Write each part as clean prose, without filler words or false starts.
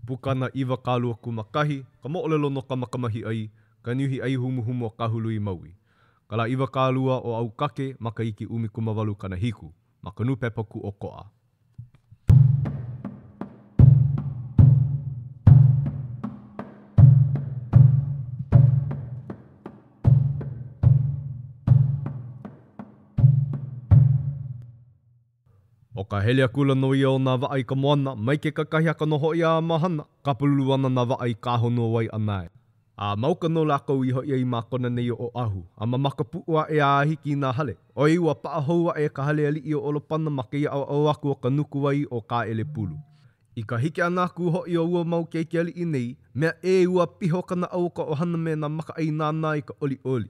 Pukana 21, Ka Moʻolelo no Kamakamahiʻai, Ka Niuhi ʻAi Humuhumu o Kahului Maui. Ka lā 20 o ʻAukake, makahiki 18 70, ma ka Nūpepa Kūʻokoʻa. ʻO ka hele akula nō ia o nā waʻa i ka moana, mai ke kakahiaka nō hoʻi a mahana, kapalulu ana nā waʻa i ka honua Waiʻanae. A ma uka nō lākou i hoʻi ai ma Kona nei o Oʻahu, a ma Makapuʻu aʻe a hiki i nā hale. ʻOiai ua paʻa hou aʻe ka hale aliʻi o Olopana ma kēia ʻaoʻao aku o ka nukuwai ʻo Kāʻelepulu. I ka hiki ʻana aku hoʻi o ua mau keiki aliʻi nei, mea ʻē ua piha o ka naʻau o ka ʻohana me nā makaʻāinana i ka ʻoliʻoli.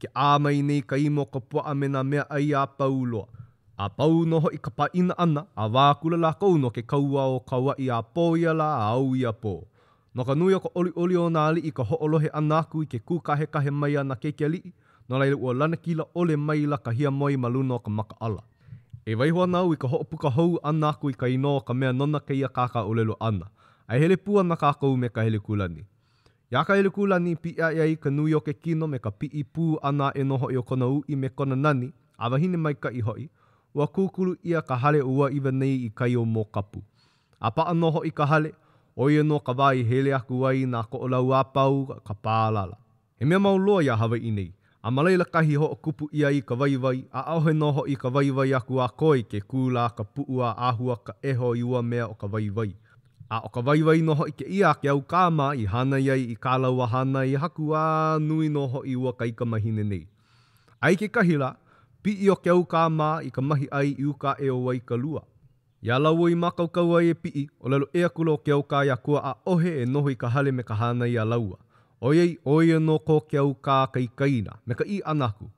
Ke ʻā mai nei ka imu o ka puaʻa me nā mea ʻai a pau loa. A pau nō hoʻi ka pāʻina ʻana, a wā akula lākou no ke kaua o Kauaʻi a pō ia lā a ao ia pō. No ka nui o ka ʻoliʻoli o nā aliʻi i ka hoʻolohe ʻana aku i ke kūkahekahe mai a nā keiki aliʻi, no laila ua lanakila ʻole maila ka hiamoe ma luna o ka makaʻala. E waiho ana au i ka hoʻopuka hou ʻana aku i ka inoa o ka mea nona kēia kākāʻōlelo ʻana, a e hele pū ana kākou me Kahelekūlani. Iā Kahelekūlani i piʻi aʻe ai ka nui o ke kino me ka piʻi pū ʻana aʻe nō hoʻi o kona uʻi me kona nani, a wahine maikaʻi hoʻi, ua kūkulu ʻia ka hale o ua ʻiwa nei i kai o Mōkapu. A paʻa nō hoʻi ka hale, ʻo ia nō ka wā i hele aku ai nā Koʻolau a pau ka pālala. He mea mau loa iā Hawaiʻi nei, a ma laila kahi i hoʻokupu ʻia ai ka waiwai, a ʻaʻohe nō hoʻi ka waiwai aku a koe ke kū lā ka puʻu a āhua ka ʻeho i ua mea ʻo ka waiwai. A ʻo ka waiwai nō hoʻi kēia a Keaukā mā i hānai ai i kā lāua hānai haku a nui nō hoʻi ua kaikamahine nei. A i kekahi lā, piʻi ʻo Keaukā mā i ka mahiʻai i uka aʻe o Waikalua. Iā lāua i mākaukau ai e piʻi, ʻōlelo ʻē akula ʻo Keaukā iā Kua-ʻaʻohe e noho i ka hale me ka hānai iā lāua. ʻOiai, ʻo ia nō ko Keaukā kaikaina, me ka ʻī ʻana aku,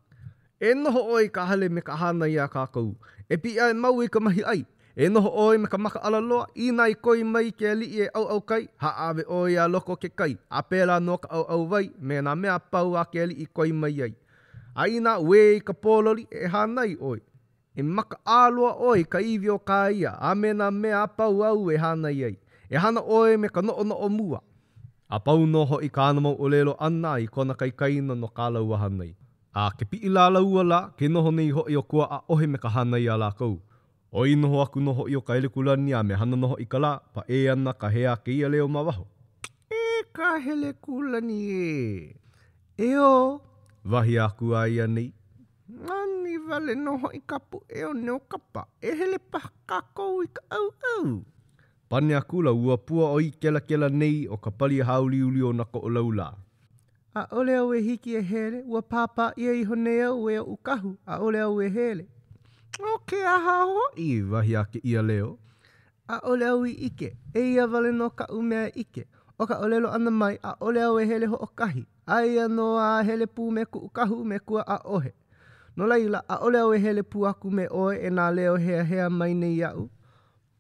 E noho ʻoe i ka hale me ka hānai iā kākou. E piʻi a e māua i ka mahiʻai. E noho ʻoe me ka makaʻala loa, inā i koi mai ke aliʻi e ʻauʻau kai, hāʻawe ʻoe iā loko o ke kai, a pēlā nō ka ʻauʻau wai me nā mea a pau a ke aliʻi i koi mai ai. A inā uē i ka pōloli, e hānai ʻoe. E makaʻala loa ʻoe i ka iwi o kā ia, a me nā mea a pau āu e hānai ai. E hana ʻoe me ka noʻonoʻo mua. A pau nō hoʻi kāna mau ʻōlelo ʻana i kona kaikaina no kā lāua hānai. A ke piʻi lā lāua lā, ke noho nei hoʻi ʻo Kua-ʻaʻohe me ka hānai iā lākou. ʻOi noho aku nō hoʻi ʻo Kahelekūlani a me hana nō hoʻi ka lā, paʻē ana ka hea a kēia leo ma waho. E Kahelekūlani ē! Eō! Wahi aku a ia nei. Nani wale nō hoʻi ka puʻe one o kapa, e hele paha kākou i ka ʻauʻau. Pane akula ua pua ʻoi kelakela nei o ka pali hāuliuli o nā Koʻolau lā. ʻAʻole au e hiki e hele, ua pāpā ʻia iho nei au e oʻu kahu, ʻaʻole au e hele. ʻO ke aha hoʻi? wahi a kēia leo. ʻAʻole au i ʻike, eia wale nō kaʻu mea e ʻike, ʻo ka ʻōlelo ʻana mai, ʻaʻole au e hele hoʻokahi. Aia nō a hele pū me kuʻu kahu me Kua-ʻaʻohe. No laila, ʻaʻole au e hele pū aku me ʻoe e nā leo heahea mai nei iaʻu.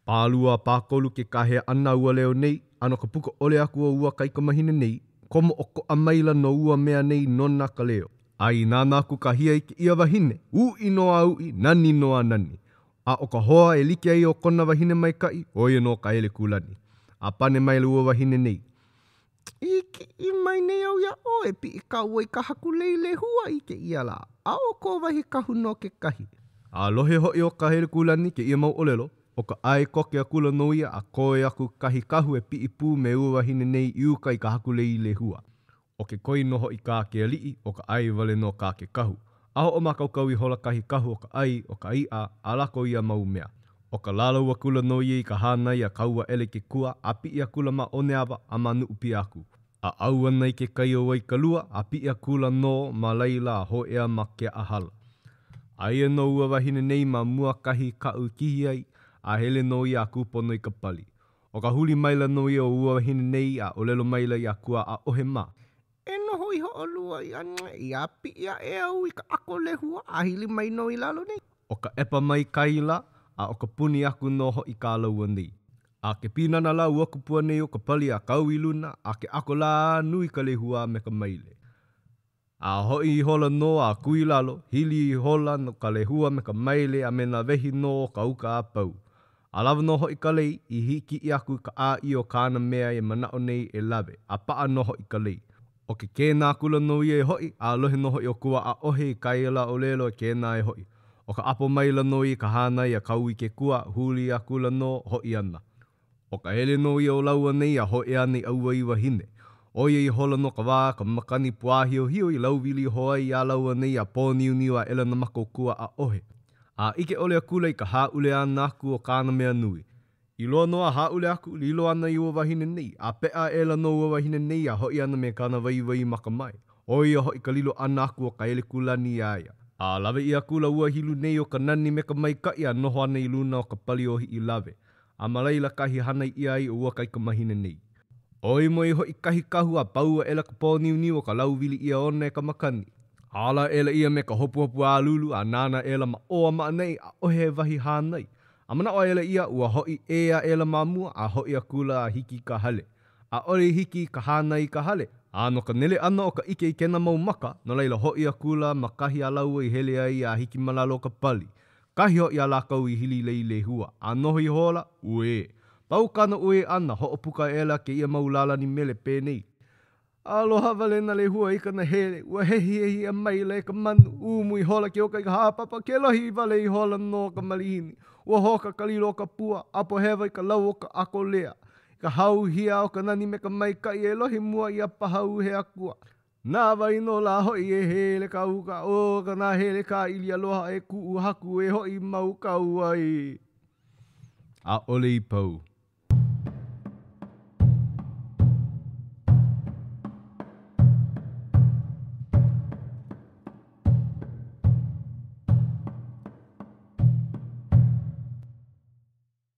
Pālua a pākolu ke kāhea ʻana a ua leo nei, a no ka puka ʻole aku o ua kaikamahine nei, komo ʻokoʻa maila nō ua mea nei nona ka leo. A i nānā aku ka hia i kēia wahine, uʻi nō a uʻi, nani nō a nani. A ʻo ka hoa e like ai o kona wahine maikaʻi, ʻo ia nō Kahelekūlani. A pane maila ua wahine nei, I kiʻi mai nei au iā ʻoe, piʻi kāua i ka haku lei lehua i kēia lā, a ʻo kō wahi kahu nō kekahi. A lohe hoʻi ʻo Kahelekūlani i kēia mau ʻōlelo, ʻo ka ʻae koke akula nō ia a koe aku kahi kahu e piʻi pū me ua wahine nei i uka i ka haku lei lehua. ʻO ke koi nō hoʻi kā ke aliʻi, ʻo ka ʻae wale nō kā ke kahu. A hoʻomākaukau ihola kahi kahu o ka ʻai, o ka iʻa, a lako ia mau mea. ʻO ka lālau akula nō ia i ka hānai a kau aʻela i ke kua, a piʻi akula ma Oneawa a ma Nuʻupia aku. A ʻau ana i ke kai o Waikalua, a piʻi akula nō ma laila a hōʻea ma Keaʻahala. Aia nō ua wahine nei ma mua kahi kaʻu i kihi ai, a hele nō ia a kūpono i ka pali. ʻO ka huli maila nō ia o ua wahine nei a ʻōlelo maila iā Kua-ʻaʻohe mā. E noho iho ʻolua i ʻaneʻi a piʻi aʻe au i ka ʻako lehua a hili mai nō i lalo nei. ʻO ka ʻepa mai kai lā, a ʻo ka puni aku nō hoʻi kā lāua nei. A ke pīnana lā ua kupua nei o ka pali a kau i luna, a ke ʻako lā nui ka lehua a me ka maile. A hoʻi ihola nō a kū i lalo, hili ihola no ka lehua me ka maile a me nā wehi nō o ka uka a pau. A lawa nō hoʻi ka lei, i hīkiʻi aku i ka ʻāʻī o kāna mea e manaʻo nei e lawe, a paʻa nō hoʻi ka lei. ʻO ke kēnā akula nō ia e hoʻi, a lohe nō hoʻi ʻo Kua-ʻaʻohe i kā ia lā ʻōlelo e kēnā e hoʻi. ʻO ka ʻapo maila nō ia i ka hānai a Kauikekoa, huli akula nō, hoʻi ana. ʻO ka hele nō ia o lāua nei a hōʻea ana i ʻAuaiwahine. ʻO ia ihola nō ka wā a ka makani puāhiohio i lauwili iho ai iā lāua nei a pōniuniu aʻela nā maka o Kua-ʻaʻohe. A ʻike ʻole akula i ka hāʻule ʻana aku o kāna mea nui. I loa nō a hāʻule aku, lilo ana i ua wahine nei, a peʻa aʻela nō ua wahine nei a hoʻi ana me kāna waiwai makamae. ʻO ia hoʻi ka lilo ʻana aku o Kaelekūlani iā ia. A lawe ʻia akula ua hilu nei o ka nani me ka maikaʻi a noho ana i luna o ka pali o Hiʻilawe. A ma laila kahi hānai ʻia ai o ua kaikamahine nei. ʻOi moe hoʻi kahi kahu a pau aʻela ka pōniuniu o ka lauwili ʻia ona e ka makani. Ala aʻela ia me ka hopuhopu ʻālulu a nānā aʻela ma ʻō a ma ʻaneʻi, ʻaʻohe wahi hānai. A manaʻo aʻela ia, ua hoʻi ʻē aʻela ma mua, a hoʻi akula a hiki i ka hale. ʻAʻole i hiki i ka hānai i ka hale, a no ka nele ʻana o ka ʻike i kēnā mau maka, no laila hoʻi akula ma kahi a lāua i hele ai a hiki ma lalo o ka pali. Kahi hoʻi a lākou i hili lei lehua, a noho ihola, uē. Pau kāna uē ʻana, hoʻopuka aʻela kēia mau lālani mele penei. Aloha wale nā lehua i ka nahele, ua hehihehi ʻia maila e ka manu, umu ihola ke oka i ka hāpapa, ke lohi wale ihola nō ka malihini. Ua hoka ka lilo o ka pua, ʻapo hewa i ka lau o ka ʻakolea. I ka hauhia o ka nani me ka maikaʻi e lohe mua ʻia paha u he akua. Na wai nō lā hoʻi e hele ka uka o ka nahele kāʻili aloha e kuʻu haku e hoʻi mau kau ai. ʻAʻole i pau.